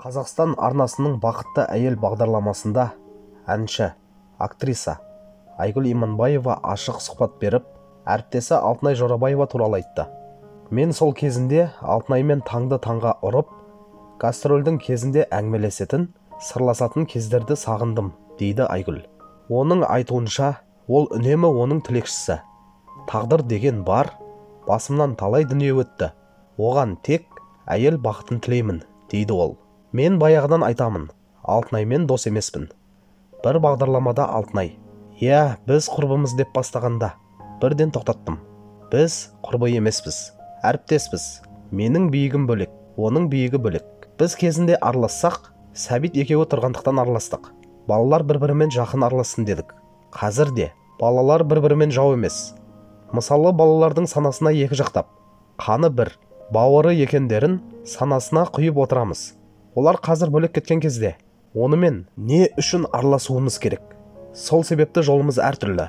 Қазақстан арнасының Бақытты әйел бағдарламасында әнші, актриса Айгүл Иманбаева ашық сұхбат беріп, әріптесі Алтынай Жорабаева туралы айтты. Мен сол кезінде Алтынаймен таңды таңға ұрып, гастрольдің кезінде әңгімелесетін, сырласатын кездерді сағындым, дейді Айгүл. Оның айтуынша, ол үнемі оның тілекшісі. Тағдыр деген бар, басымнан талай дүние өтті. Оған тек әйел бақытын тілеймін, дейді ол. Мен баяғыдан айтамын, Алтынаймен дос емеспін. Бір бағдарламада Алтынай, "Иә, біз құрбымыз" деп бастағанда, бірден тоқтаттым. Біз құрбы емеспіз, әріптеспіз. Менің биігім бөлек, оның биігі бөлек. Біз кезінде аралассақ, Сәбит екеуі тұрғандықтан араластық. Балалар бір-бірімен жақын аралассын дедік. Қазір де балалар бір-бірімен жау емес. Мысалы, балалардың санасына екі жақтап, қаны бір, бауыры екендерін санасына құйып отырамыз. Олар қазір бөлек кеткен кезде, онымен не үшін араласуымыз керек? Сол себепті жолымыз әртүрлі.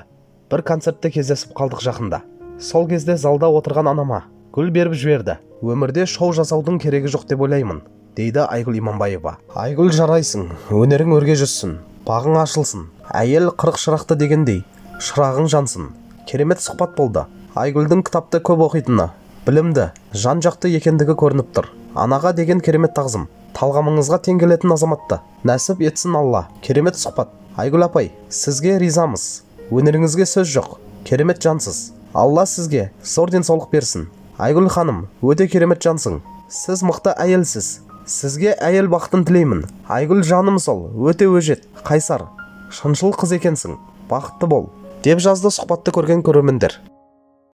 Бір концертте кездесіп қалдық жақында. Сол кезде залда отырған анама гүл беріп жіберді. Өмірде шоу жасаудың керегі жоқ деп ойлаймын, дейді Айгүл Иманбаева. Айгүл, жарайсың, өнерің өрге жүзсін, бағың ашылсын. Әйел 40 шырақты дегендей, шырағың жансын. Керемет сұхбат болды. Айгүлдің кітапты көп оқитыны, білімді, жан-жақты екендігі көрініп тұр. Анаға деген керемет тағзым. Талғамыңызға тең келетін азаматты нәсіп етсін Алла. Керемет сұхбат. Айгүл апай, сізге ризамыз. Өнеріңізге сөз жоқ. Керемет жансыз. Алла сізге зор денсаулық берсін. Айгүл ханым, өте керемет жансың. Сіз мықты әйелсіз. Сізге әйел бақытын тілеймін. Айгүл жаным сол, өте өжет, қайсар, шыншыл қыз екенсің. Бақытты бол, деп жазды сұхбатты көрген көрермендер.